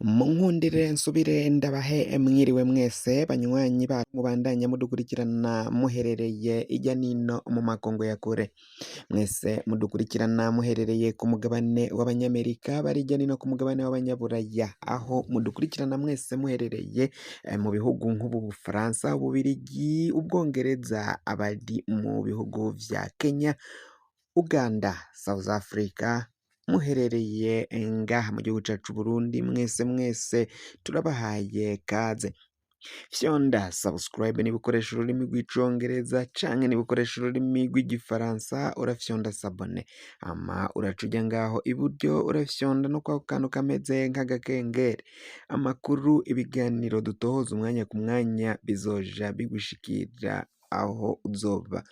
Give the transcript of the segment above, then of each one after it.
Munkundire nsubire ndabahe mwiriwe mwese banywanyi bacu mubandanya mudukurikirana muherereye irya nino mu makungu ya kure, mwese mudukurikirana muherereye ku mugabane w'abanyamerika bari irya nino ku mugabane w'abanyaburaya, aho mudukurikirana mwese muherereye mu bihugu nk'ubu Bufaransa, Ububirigi, Ubwongereza, abari mu bihugu vya Kenya, Uganda, South Africa, muherereye ngaha mu gihugu cacu Burundi, mwese mwese turabahaye kaze. Fyonda subscribe niba ukoresha ururimi rw'icongereza canke niba ukoresha ururimi rw'igifaransa urafyonda s'abonner, hama uraca uja ngaho iburyo urafyonda no kwako kantu kameze nk'agakengeri. Amakuru, ibiganiro dutohoza umwanya ku mwanya bizoja bigushikira aho uzoba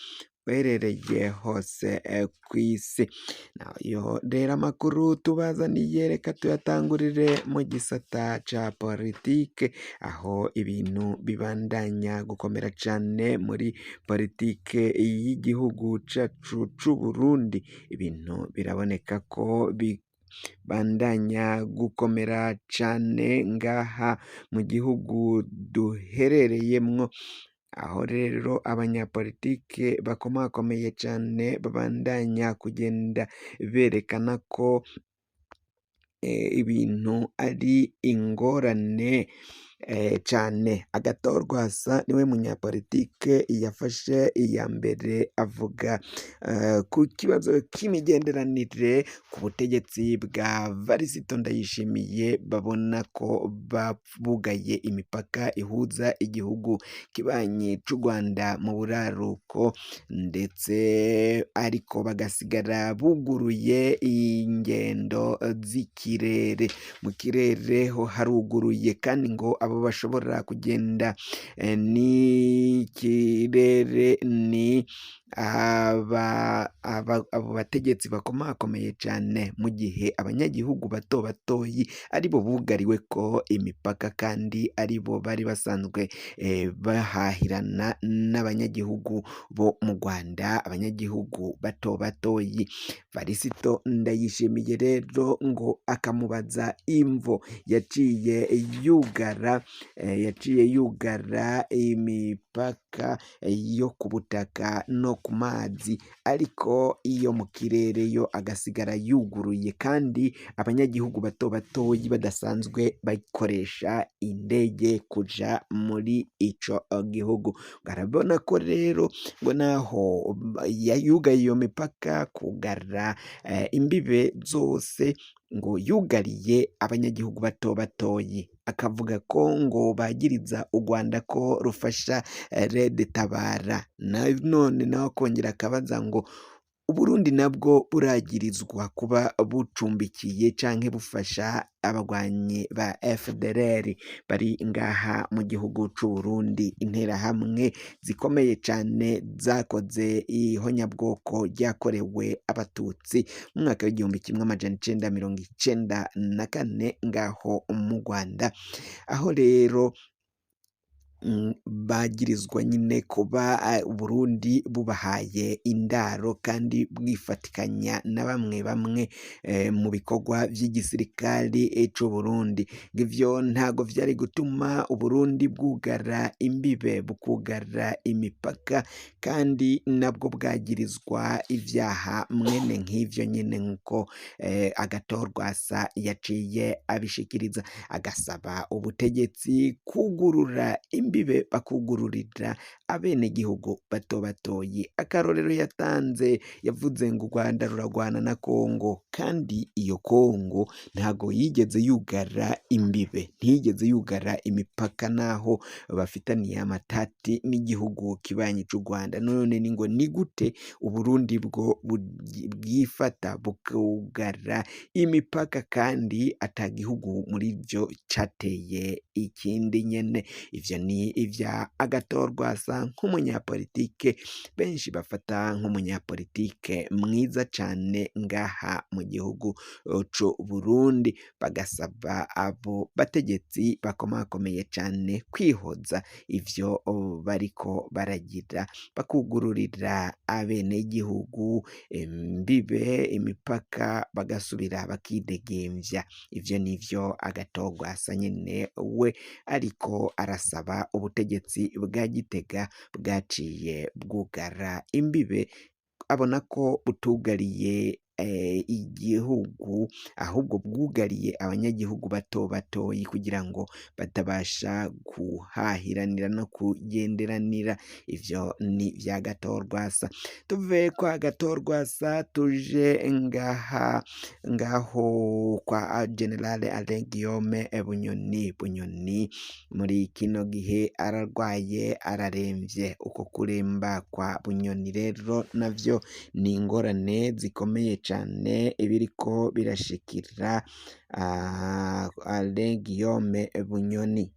uherereye hose kw'isi. Nayo rero amakuru tubazaniye reka tuyatangurire mu gisata ca politike, aho ibintu bibandanya gukomera cane muri politike y'igihugu cacu c'Uburundi. Ibintu biraboneka ko bibandanya gukomera cane ngaha mu gihugu duherereyemwo, aho rero abanyapolitike bakomakomeye cane babandanya kugenda berekana ko ibintu ari ingorane cane. Agathon Rwasa niwe munyapolitike yafashe iya mbere avuga ku kibazo c'imigenderanire ku butegetsi bwa Varisito Ndayishimiye, babona ko bugaye imipaka ihuza igihugu kibanyi c'u Rwanda mu buraruko, ndetse ariko bagasigara buguruye ingendo z'ikirere. Mu kirere ho haruguruye kandi ngo abo bashobora kugenda n'ikirere ni abo bategetsi bakomakomeye cane, mu gihe abanyagihugu bato batoyi aribo bugariweko imipaka kandi aribo bari basanzwe bahahirana n'abanyagihugu bo mu Rwanda, abanyagihugu bato batoyi. Varisito Ndayishimiye rero ngo akamubaza imvo yaciye yugara imipaka yo ku butaka no ku mazi, ariko iyo mu kirere yo agasigara yuguruye, kandi abanyagihugu bato batoyi badasanzwe bakoresha indege kuja muri ico gihugu. Arabona ko rero ngo naho yugaye iyo mipaka, kugara imbibe zose, ngo yugariye abanyagihugu bato batoyi, akavuga ko ngo bagiriza u Rwanda ko rufasha Red Tabara, none nawe akongera akabaza ngo Uburundi nabwo buragirizwa kuba bucumbikiye canke bufasha abagwanyi ba FDLR bari ngaha mu gihugu c'Uburundi, interahamwe zikomeye cane zakoze ihonyabwoko ryakorewe abatutsi mu mwaka w'1994 ngaho mu Rwanda, aho rero bagirizwa nyine kuba Uburundi bubahaye indaro kandi bwifatikanya na bamwe bamwe mu bikorwa vy'igisirikari c'Uburundi. Ivyo ntago vyari gutuma Uburundi bwugara imbibe, bukugara imipaka, kandi nabwo bwagirizwa ivyaha mwene nk'ivyo nyene, nkuko Agathon Rwasa yaciye abishikiriza, agasaba ubutegetsi kugurura imbibe, bakugururira abenegihugu bato batoyi. Akarorero yatanze, yavuze ngo u Rwanda ruragwana na Kongo, kandi iyo Kongo ntago yigeze yugara imbibe, ntiyigeze yugara imipaka naho bafitaniye amatati n'igihugu kibanyi c'u Rwanda. None ni ngo ni gute Uburundi bwo bwifata bukugara imipaka kandi ata gihugu muri vyo cateye ikindi nyene? Ivyo ni ni ivya Agathon Rwasa nk'umunyapolitike benshi bafata nk'umunyapolitike mwiza cane ngaha mu gihugu c'Uburundi, bagasaba abo bategetsi bakomakomeye cane kwihoza ivyo bariko baragira, bakugururira abenegihugu imbibe, imipaka, bagasubira bakidegemvya. Ivyo nivyo Agathon Rwasa nyene we ariko arasaba ubutegetsi bwa Gitega bwaciye bwugara imbibe, abona ko butugariye igihugu ahubwo bwugariye abanyagihugu bato batoyi kugira ngo batabasha guhahiranira no kugenderanira. Ivyo ni vya Agathon Rwasa. Tuve kwa Agathon Rwasa tuje ngaha ngaho kwa General Alain Guillaume Bunyoni. Bunyoni muri kino gihe ararwaye, araremvye. Uko kuremba kwa Bunyoni rero navyo ni ingorane zikomeye cane ibiriko birashikira Alain Guillaume Bunyoni.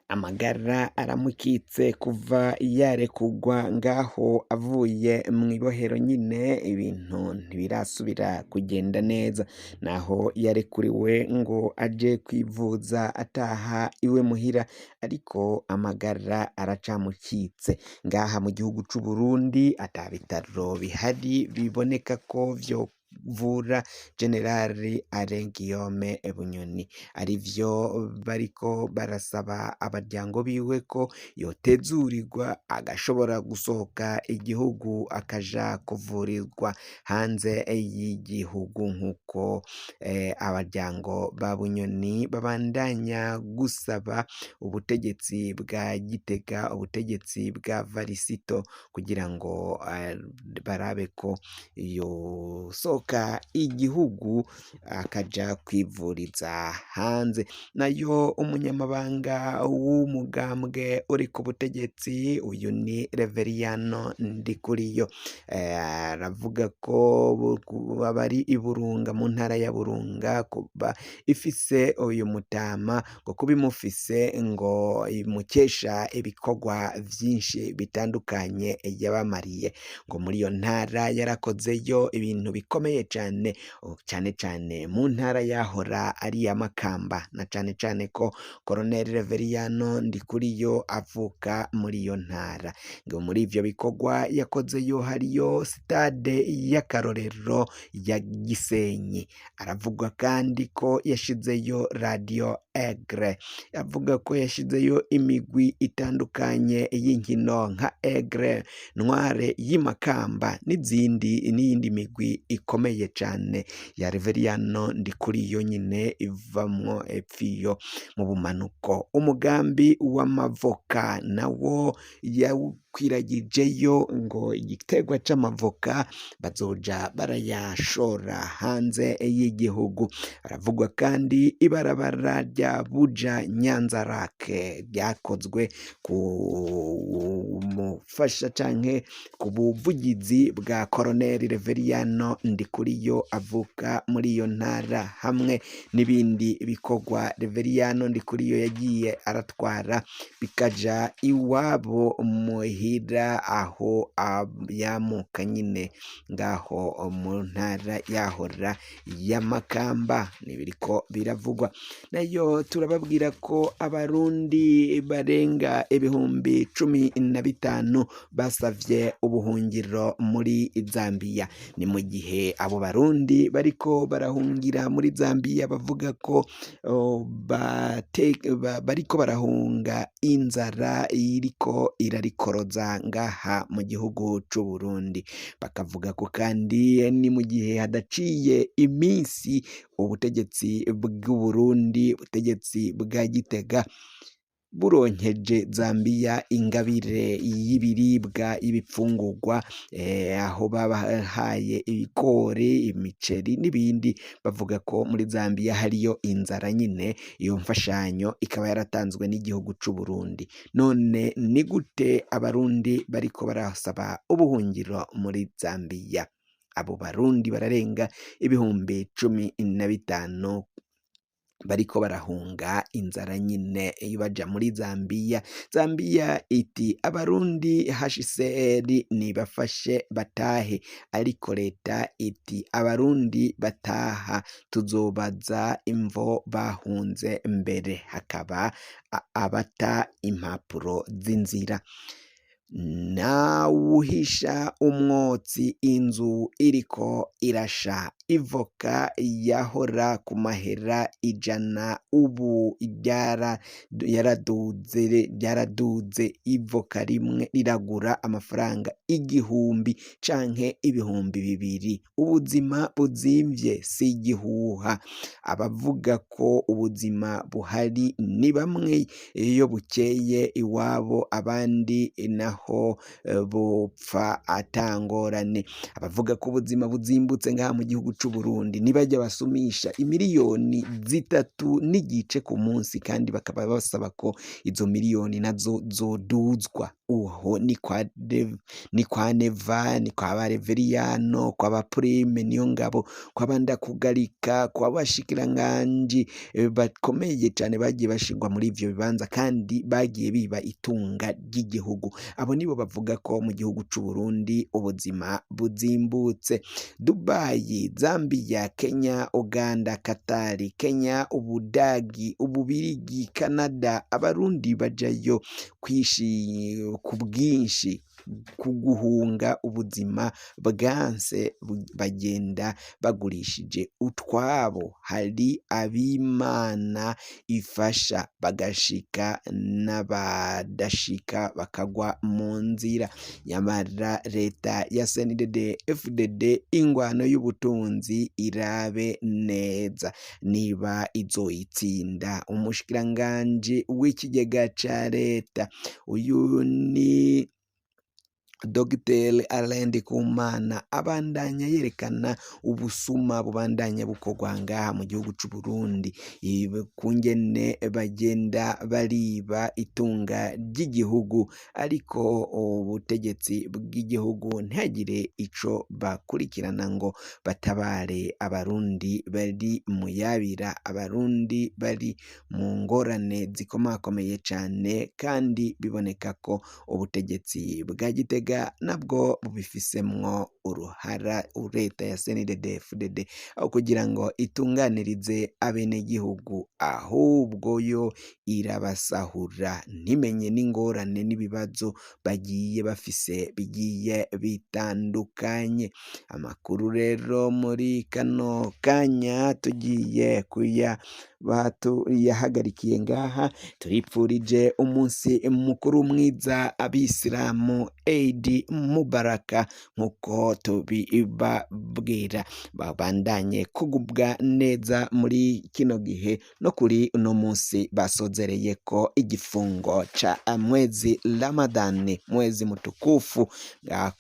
Amagara aramukitse kuva yarekugwa ngaho avuye mw'ibohero nyine, ibintu ntibirasubira kugenda neza, naho yarekuriwe ngo aje kwivuza ataha iwe muhira, ariko amagara aracamukitse. Ngaha mu gihugu c'Uburundi ata bitaro bihari biboneka ko vyovura General Alain Guillaume Bunyoni, arivyo bariko barasaba abaryango biwe ko yotezurirwa agashobora gusohoka igihugu akaja kuvurirwa hanze y'igihugu, nk'uko abaryango ba Bunyoni babandanya gusaba ubutegetsi bwa Gitega, ubutegetsi bwa Varisito kugira ngo barabe ko yosohoka igihugu akaja kwivuriza hanze. Nayo umunyamabanga w'umugambwe uri ku butegetsi uyu ni Reveriyano Ndikuriyo, aravuga ko abari i Burunga mu ntara ya Burunga kuba ifise uyu mutama ngo kuba imufise ngo imukesha ibikorwa vyinshi bitandukanye yabamariye, ngo muri iyo ntara yarakozeyo ibintu bikomeye cane, cane cane mu ntara yahora ari iya Makamba, na cane cane ko Colonel Reveriyano Ndikuriyo avuka muri iyo ntara. Ngo muri ivyo bikorwa yakozeyo hariyo sitade y'akarorero ya Gisenyi. Aravuga kandi ko yashizeyo radiyo Aigle, avuga ko yashizeyo imigwi itandukanye y'inkino nka Aigle Noire y'i Makamba n'izindi n'iyindi migwi ikomeye cane ya Reveriyano Ndikuriyo nyine ivamwo epfiyo mu bumanuko. Umugambi w'amavoka nawo yawukwiragijeyo ngo igiterwa c'amavoka bazoja barayashora hanze y'igihugu. Haravugwa kandi ibarabara rya Buja Nyanzarake ryakozwe ku mufasha canke ku buvugizi bwa Colonel Reveriyano Ndikuriyo avuka muri iyo ntara, hamwe n'ibindi bikorwa Reveriyano Ndikuriyo yagiye aratwara bikaja iwabo muhira aho yamuka nyine ngaho mu ntara yahora ya Makamba, nibiriko biravugwa. Nayo turababwira ko abarundi barenga 15,000 basavye ubuhungiro muri Zambiya. Ni mu gihe abo barundi bariko barahungira muri Zambiya bavuga ko bariko barahunga inzara iriko irarikoroza ngaha mu gihugu c'Uburundi. Bakavuga ko kandi ni mu gihe hadaciye iminsi ubutegetsi bw'Uburundi, ubutegetsi bwa Gitega buronkeje Zambiya ingabire y'ibiribwa y'ibifungurwa, aho babahaye ibigori, imiceri n'ibindi, bavuga ko muri Zambiya hariyo inzara nyine, iyo mfashanyo ikaba yaratanzwe n'igihugu c'Uburundi. None ni gute abarundi bariko barasaba ubuhungiro muri Zambiya? Abo barundi bararenga 15,000 Bariko barahunga inzara nyine baja muri Zambiya. Zambiya iti abarundi HCR nibafashe batahe, ariko leta iti abarundi bataha tuzobaza imvo bahunze mbere, hakaba abata impapuro z'inzira. Ntawuhisha umwotsi inzu iriko irasha, ivoka yahora ku mahera 100 ubu yaraduze, ryaraduze, ivoka rimwe riragura amafaranga 1000 canke 2000, ubuzima buzimvye si igihuha, abavuga ko ubuzima buhari ni bamwe iyo bukeye iwabo abandi naho bopfa atangorane, abavuga ko ubuzima buzimbutse ngaha mu gihugu c'u Burundi nibajya basumisha imiliyoni 3.5 ku munsi, kandi bakaba basaba ko izo miliyoni nazo zoduzwa, uho ni kwa Neva, ni kwa ba Reveriyano, kwa ba Prime Niyongabo, kwa ba Ndakugarika, kwa bashikiranganji bakomeye cane bagiye bashirwa muri ivyo bibanza kandi bagiye biba itunga ry'igihugu, abo nibo bavuga ko mu gihugu c'u Burundi ubuzima buzimbutse. Dubayi, Zambia, Kenya, Uganda, Katari, Kenya, Ubudagi, Ububirigi, Canada, abarundi bajayo ku bwinshi ku guhunga ubuzima bwanse, bagenda bagurishije utwabo, hari ab'Imana ifasha bagashika n'abadashika bakagwa mu nzira, nyamara leta ya CNDD FDD ingwano y'ubutunzi irabe neza niba izoyitsinda. Umushikiranganji w'ikigega ca leta uyu ni Dogiteri Alain Ndikumana abandanya yerekana ubusuma bubandanya bukorwa ngaha mu gihugu c'u Burundi, kungene bagenda bariba itunga ry'igihugu, ariko ubutegetsi bw'igihugu ntihagire ico bakurikirana ngo batabare abarundi bari mu yabira, abarundi bari mu ngorane zikomakomeye cane, kandi biboneka ko ubutegetsi bwa Gitega nabwo bubifisemwo uruhara, leta ya CNDD FDD aho kugira ngo itunganirize abenegihugu ahubwo yo irabasahura, ntimenye n'ingorane n'ibibazo bagiye bafise bigiye bitandukanye. Amakuru rero muri kano kanya tugiye tuyahagarikiye ngaha, turipfurije umunsi mukuru mwiza abisilamu, Eid Mubaraka nkuko tubibabwira, babandanye kugubwa neza muri kino gihe no kuri uno munsi basozereyeko igifungo ca mwezi Ramadani, mwezi mutukufu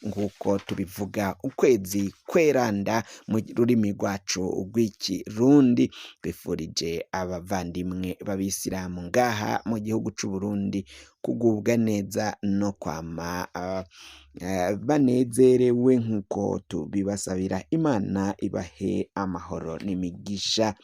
nkuko tubivuga ukwezi kweranda mu rurimi rwacu rw'ikirundi. Twifurije abavandimwe b'abisilamu ngaha mu gihugu c'u Burundi kugubwa neza no kwama banezerewe nkuko tubibasabira, Imana ibahe amahoro n'imigisha.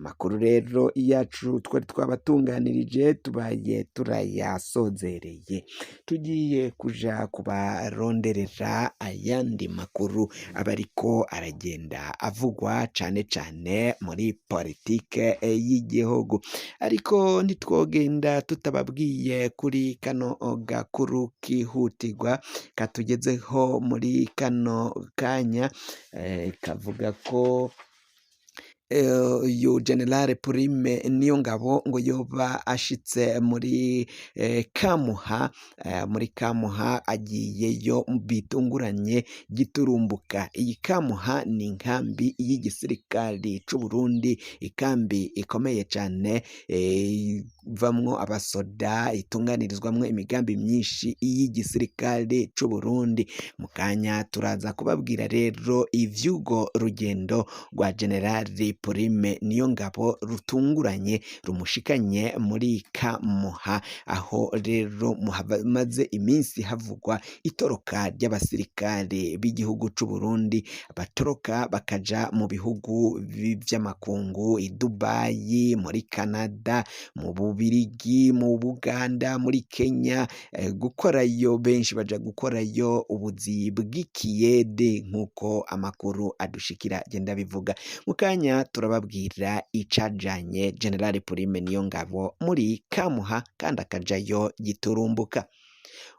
Amakuru rero yacu twari twabatunganirije tubaye turayasozereye, tugiye kuja kubaronderera ayandi makuru aba ariko aragenda avugwa cane cane muri politike y'igihugu, ariko ntitwogenda tutababwiye kuri kano gakuru kihutirwa katugezeho muri kano kanya, kavuga ko uyu General Prime Niyongabo ngo yoba ashitse muri Kamuha, muri Kamuha agiyeyo bitunguranye giturumbuka. Iyi Kamuha ni inkambi y'igisirikari c'u Burundi, ikambi ikomeye cane ivamwo abasoda, itunganirizwamwo imigambi myinshi y'igisirikare c'u Burundi. Mu kanya turaza kubabwira rero ivy'urwo rugendo rwa General Prime Niyongabo rutunguranye rumushikanye muri Kamuha, aho rero hamaze iminsi havugwa itoroka ry'abasirikare b'igihugu c'u Burundi batoroka bakaja mu bihugu vy'amakungu, i Dubayi, muri Canada, mu Bubirigi, mu Buganda, muri Kenya, gukorayo benshi baja gukorayo ubuzi bw'ikiyede nk'uko amakuru adushikira agenda abivuga. Mu kanya turababwira icajanye General Prime Niyongabo muri Kamuha kandi akajayo giturumbuka.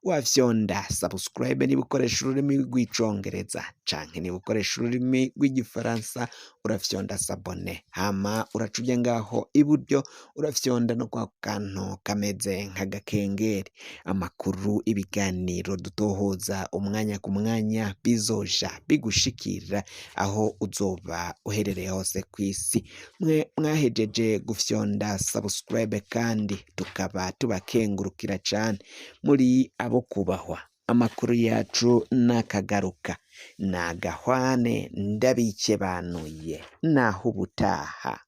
Wafyonda subscribe niba ukoresha ururimi rw'icongereza canke niba ukoresha ururimi rw'igifaransa urafyonda s'abonner, hama uraca uja ngaho iburyo urafyonda no kwa kantu kameze nk'agakengeri. Amakuru, ibiganiro dutohoza umwanya ku mwanya bizoja bigushikira aho uzoba uherereye hose kw'isi. Mwe mwahejeje gufyonda subscribe kandi tukaba tubakengurukira cane, muri abo kubahwa. Amakuru yacu nakagaruka, nagahwane ndabikebanuye, naho ubutaha.